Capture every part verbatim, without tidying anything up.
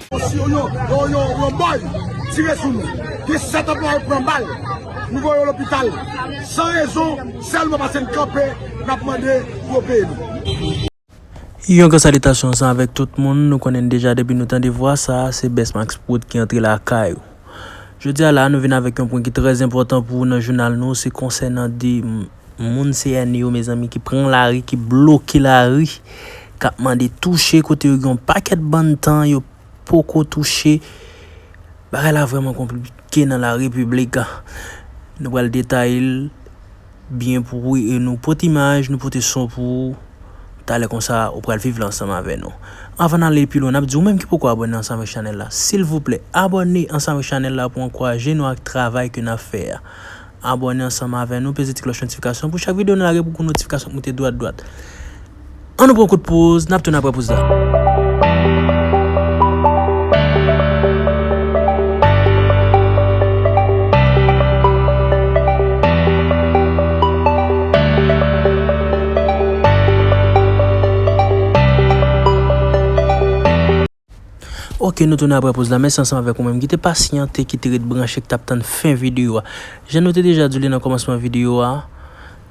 Si yo, yo, yo, yo, yo boy tire sou nou. Gen sèt anplwaye pran bal. Nou voye yo lopital. San rezon, sèlman paske n kanpe, n ap mande pou yo peye nou. Yon gran salitasyon ansanm avèk tout moun. Nou konnen deja depi nou tande vwa sa, se Best Max Prod ki antre lakay ou. Jodi a la, nou vin avèk yon pwen ki trè enpòtan pou ou nan jounal nou. Se konsènan de m-, moun C N I yo, mezanmi, ki pran lari, ki bloke lari, k ap mande touche, kote yo gen yon pakèt bann tan, yo poko touche. Bagay la vrèman konplike nan la repiblik. Nou pral detaye l byen pou ou e nou pote imaj, nou pote son pou ou. Talè konsa, ou pral viv la ansanm avè nou. Anvan n ale pi lwen, n ap di ou menm ki poko abòne ansanm avèk chanèl la, silvouplè, abòne ansanm avèk chanèl la pou ankouraje nou ak travay ke n ap fè a. Abòne ansanm avè nou, peze ti klòch notifikasyon pou chak videyo nou lage pou gon notifikasyon k moute dwat dwat. Ann nou pran kout poz, n ap tounen apre poz la. Ok, nou tounen apre poz la. Mèsi ansanm avèk ou menm ki te pasyante, ki te ret branche, ki t ap tann fen videyo a. Jan nou te deja di w li nan kòmansman videyo a,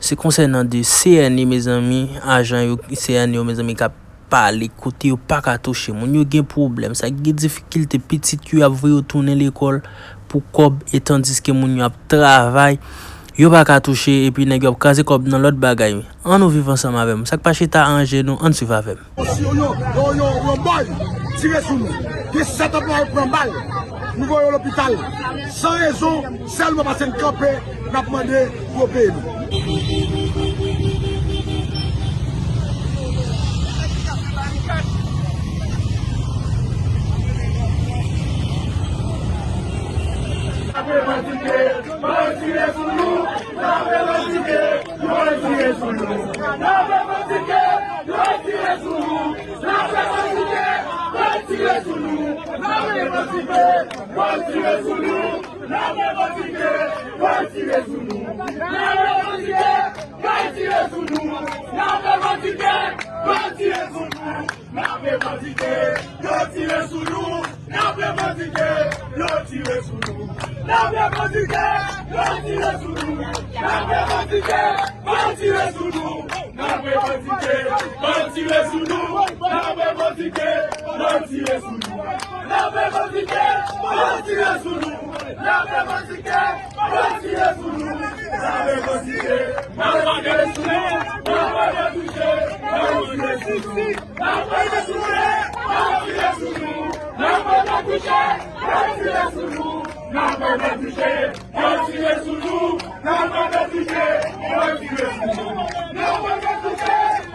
se konsènan de C N I, mezanmi, ajan yo, C N I yo, mezanmi, k ap pale, kote yo pa ka touche moun. Yo gen pwoblèm, sa gen difikilte, pitit yo ap voye yo tounen lekòl pou kòb, e tandiske moun yo ap travay, yo pa ka touche, epi nèg yo ap kraze kòb nan lòt bagay. Ann nou viv ansanm avè m. Sa k pa chita an je nou, ann swiv avè m. Si yo, yo, yo, yo, yo boy tire sou nou. Gen sèt anplwaye pran bal. Nou voye yo lopital. San rezon, sèlman paske n kanpe, n ap mande pou yo peye nou. N ap revandike, boy tire sou nou. N ap revandike, boy tire sou nou. N ap revandike, boy tire sou nou. N ap revandike, boy tire sou nou. N ap revandike, boy tire sou nou. N ap revandike, boy tire sou nou. N ap revandike, boy tire sou nou. N ap revandike, boy tire sou nou. N ap revandike, yo tire sou nou. N ap revandike, yo tire sou nou. N ap revandike, yo tire sou nou. N ap revandike, yo tire sou nou. N ap revandike, yo tire sou nou. N ap revandike, yo tire sou nou. N ap revandike, yo tire sou nou. N ap revandike, yo tire sou nou. N ap revandike, yo tire sou nou. N ap revandike, yo tire sou nou. N ap revandike, yo tire sou nou. N ap revandike, yo tire sou nou. N ap revandike, yo tire sou nou. N ap revandike, yo tire sou nou. N ap revandike, yo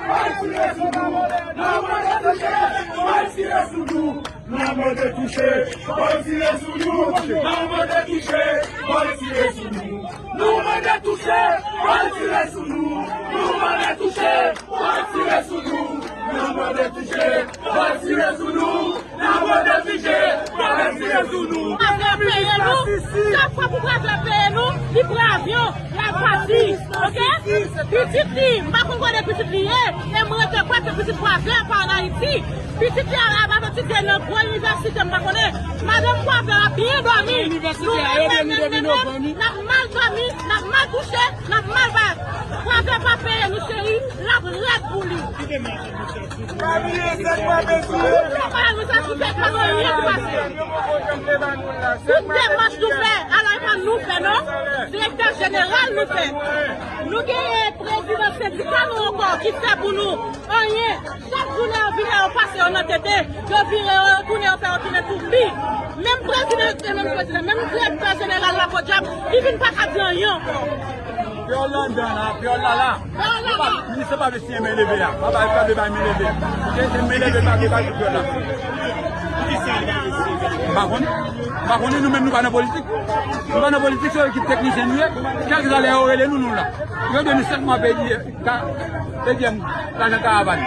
tire sou nou. N ap revandike, yo tire sou nou. N ap mande touche, boy tire sou nou. N ap mande touche, boy tire sou nou. Nou mande touche, boy tire sou nou. Nou mande touche, boy tire sou nou. Nou mande touche, boy tire sou nou. N ap mande touche, boy tire sou nou. Gravè peye nou. Chak fwa pou Gravè peye nou, li pran avyon, l al pati. Ok? Pitit li, m pa konn kote pitit li ye. E mwen te kwè ke pitit Gravè pa ann Ayiti. Pitit li a, a, a etidye nan gwo inivèsite, m pa konnen. Madanm Gravè a byen dòmi. Nou menm, menm, menm, menm, n ap mal dòmi, n ap mal kouche, n ap mal bay. Gravè pa peye nou, cheri, l ap rèd pou li. Pa bliye sèt mwa bezwen. Tout travay nou sa ki fèt, pa gen anyen ki pase. Tout demach nou fè, alò e pa nou fè non. Direktè jeneral nou fè. Nou genyen prezidan sendika nou ankò ki fè pou nou anyen. Chak jounen yo vire yo pase yo nan tete, yo vire yo, yo tounen yo fè yo tounen toupi. Menm prezidan yo te menm prezidan, menm direktè jeneral la podyab, li vin pa ka di anyen ankò. Pyòl la anndan la, pyòl la la. Pyòl la la. Minis la pa vle siyen men leve a. Pa bay, pa vle bay men leve. Se, se men leve pa vle bay pou pyòl la. M pa konnen. M pa konnen, nou menm nou pa nan politik. Nou pa nan politik, se ekip teknisyen nou ye. Kèlkeswa lè yo rele nou, nou la. Yo dwe nou sèt mwa peye, ka, peye lajan karavàn.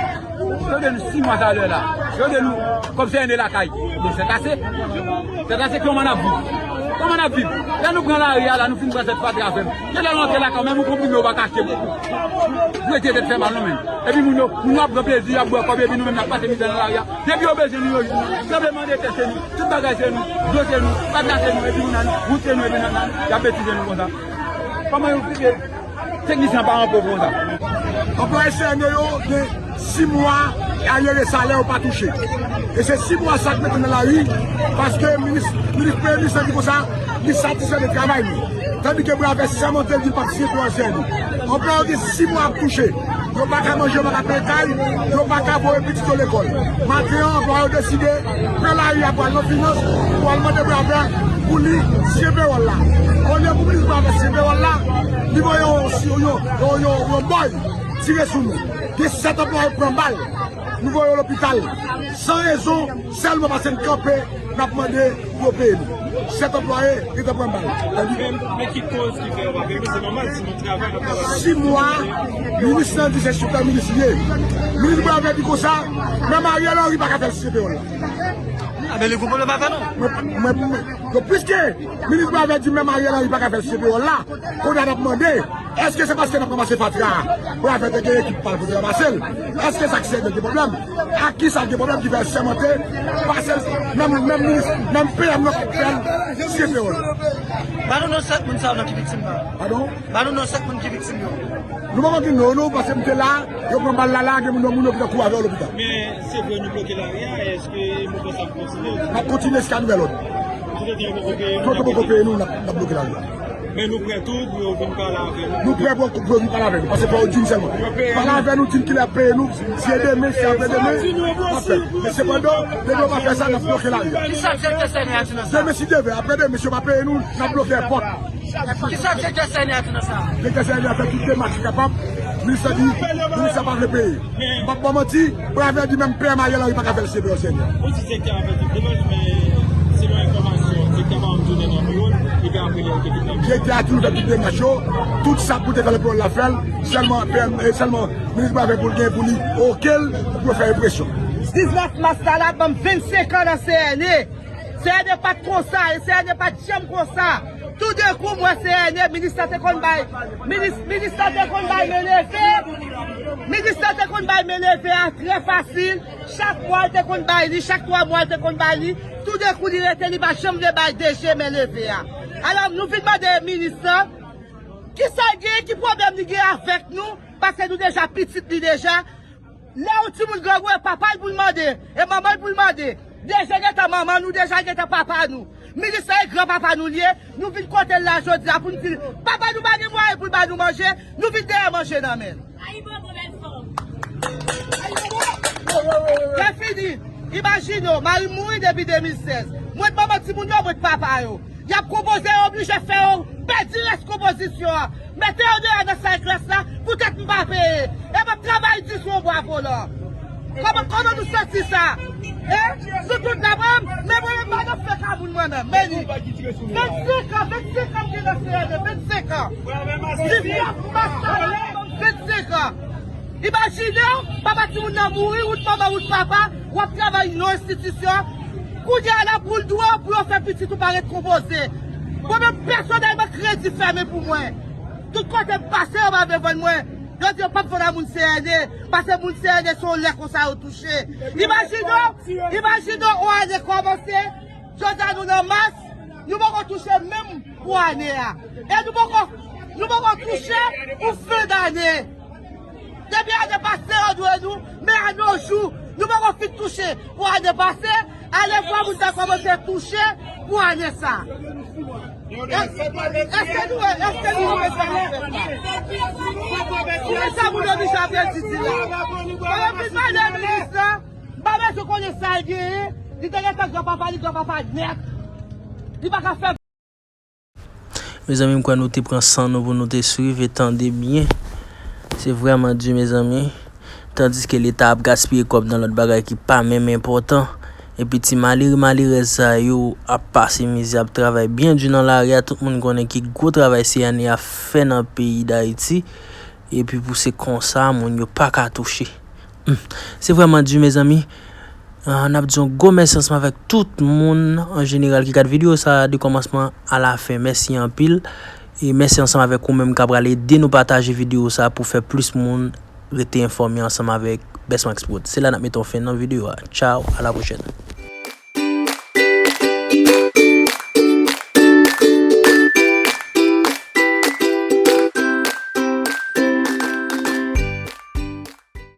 Yo dwe nou sis mwa salè la. Yo dwe nou kòb C N E lakay. Men sètase. Sètase ki yon mann ap viv. Kòman n ap viv? Lè nou pran lari a la, nou fin pran sèt fatra avè m. Genlè w antre lakay w, menm yon konprime w pa ka achte pou, pou, pou ete tèt fè mal non menm. Epi moun yo, moun yo ap pran plezi, y ap bwè kòb, epi nou menm n ap pase mizè nan lari a. Depi yo bezwen nou, yo jwenn nou. Tranblemanntè se nou, tout bagay se nou, dlo se nou, fatra se nou, epi moun nan, wout se nou, epi nan, nan, y ap betize nou konsa. Kòman yo fike? Teknisyen pa anpòv konsa. Anplwaye C N E yo gen sis mwa aryere salè yo pa touche. E se sis mwa sa k mete nan lari, paske minis, minis, premye minis lan di konsa, li satisfè de travay nou. Tandike bravè sèmante l di l p ap siyen pou anseyen li. Anplwaye yo gen sis mwa ap touche. Yo pa ka manje, yo pa ka peye kay, yo pa ka voye pitit yo lekòl. Maten an, anplwaye yo deside pran lari a pou al nan finans, pou al mande bravè pou li siyen pewòl la. Olye pou minis bravè siyen pewòl la, li voye yon, yon, yon, yon, yon bòy tire sou nou. Gen sèt anplwaye pran bal, nou voye yo lopital. San rezon, sèlman paske n kanpe, n ap mande pou yo peye nou. Sèt anplwaye ki te pran bal. Men, men ki koz ki fè yo pa peye nou? Se nòmal, si nou travay, n ap travay. Sis mwa, minis lan di se sipè minis li ye. Minis bravè di konsa, menm Ariel Henry pa ka fè l siyen pewòl la. A, men li konprann pa fè non. Mwen, mwen, mwen, donk, piske minis bravè di menm Ariel Henry pa ka fè l siyen pewòl la, kounye a n ap mande, èske se paske n ap ranmase fatra a? Bravè te gen ekip pa l pou te ranmase l. Èske sa k sèvi gen pwoblèm? Ak ki sa l gen pwoblèm ki fè l sèmante, pase l, menm, menm minis, menm P M nan pa t fè l siyen pewòl. Ba nou non sèt moun sa yo non ki viktim nan. Padon? Ba nou non sèt moun ki viktim yo. Nou pa konn di non, non, paske m te la, yo pran bal la la, gen moun, moun yo ki te kouri avè yo lopital. Men se vre nou bloke lari a, èske mouvman sa ap kontinye? N ap kontinye jiska nouvèl òd. Toutotan yo poko peye nou? Toutotan yo poko peye nou, n ap, n ap bloke lari a. Men nou prè tou pou yo vin pale avè nou? Nou prè pou, pou yo vin pale avè nou, paske fò yo di n sèlman. Pale avè nou, di n kilè y ap peye nou, si se demen, si se apre demen, n ap fè. Men sepandan, depi yo pa fè sa, n ap bloke lari a. Kisa direktè C N E a di nan sa? Demen si Dye vle, apre demen, si yo pa peye nou, n ap bloke èpòt. Kisa direktè C N E a di nan sa? Direktè C N E a fè tout demach li kapab. Minis la di, minis la pa vle peye. M p ap ba w manti, bravè di menm P M Ariel Henry pa ka fè l siyen pewòl C N E a. Ou di direktè a fè tout demach, men selon enfòmasyon, direktè a pa janm tounen nan biwo l, epi apre li al te kidnape. Direktè a toujou fè tout demach yo, tout sa pou te fè nan biwo l la fè l, sèlman P M, e sèlman minis bravè pou l gen pou li oke l, pou yo fè enpresyon. Diznèf mas sa la, ban m vennsenk an nan C N E. C N E pa t konsa, e C N E pa t janm konsa. Toudenkou, m wè C N E, minis la te konn bay, minis, minis la te konn bay men leve, minis la te konn bay men leve a trè fasil. Chak mwa, l te konn bay li, chak twa mwa, l te konn bay li. Toudenkou, li rete, li pa janm vle bay D G men leve a. Alò, nou vin mande minis lan, kisa l gen, ki pwoblèm li gen avèk nou, paske nou deja pitit li deja. Lè yon timoun grangou, e papa l pou l mande, e manman l pou l mande. Deja gentan manman nou, deja gentan papa nou. Minis la e granpapa nou l ye, nou vin kote l la jodi a pou n di l, papa nou pa gen mwayen pou l ba nou manje, nou vin dèyè manje nan men l. Lè fini, imajine w, mari m mouri depi de mil sèz. Mwen t manman timoun yo, mwen t papa yo. Y ap konpoze, yo oblije fè yo pèdi rès konpozisyon an. Mete yo deyò nan sal klas la, poutèt m pa peye. E m ap travay di sou yon bwa volan. Kòman, kòman nou santi sa? E? Nou tout la, mwen, men mwen menm pa nan fèk a moun mwen menm. Men li. Vennsenk an, vennsenk an m gen nan C N E, vennsenk an. Diznèf mas sa la, vennsenk an. Imajine w, papa timoun nan mouri, ou t manman, ou t papa, w ap travay nan yon enstitisyon. Kounye a la, pou l dwe w, pou yo fè pitit ou pa ret konpoze. Mwen menm, pèsonèlman, kredi fèmen pou mwen. Tout kote m pase, yo pa vle vann mwen. Yo di yo p ap vann a moun C N E, paske moun C N E se yon lè konsa yo touche. Imajine w, imajine w, yon ane kòmanse, jodi a nou nan mas, nou poko touche menm pou ane a. E nou poko, nou poko touche pou fen dane. Depi ane pase, yo dwe nou, men a nos jours, nou poko fin touche pou ane pase, alevwa moun ta kòmanse touche pou ane sa. Èske nou, èske nou wè sa k ap fèt la? Poukisa moun yo oblije ap pèdi di la? Mwen vin pale minis la, m pa bezwen konnen sa l genyen, li te gentan granpapa li, granpapa nèt. Li pa ka fè. Mezanmi, m kwè nou te pran san nou pou nou te swiv e tande byen. Se vrèman di, mezanmi. Tandiske Leta ap gaspiye kòb nan lòt bagay ki pa menm enpòtan. Epi ti malere, malerèz sa yo ap pase mizè, ap travay byen di nan lari a. Tout moun konnen ki gwo travay C N E a fè nan peyi Dayiti. Epi pou se konsa, moun yo pa ka touche. Hmm. Se vrèman di, mezanmi. Ah, n ap di yon gwo mèsi ansanm avèk tout moun an jeneral ki gad videyo sa a de kòmansman a la fen. Mèsi anpil. E mèsi ansanm avèk ou menm k ap pral ede nou pataje videyo sa a pou fè plis moun rete enfòme ansanm avèk Best Max Prod. Se la n ap mete yon fen nan videyo a. Tchaw, a la pwochèn.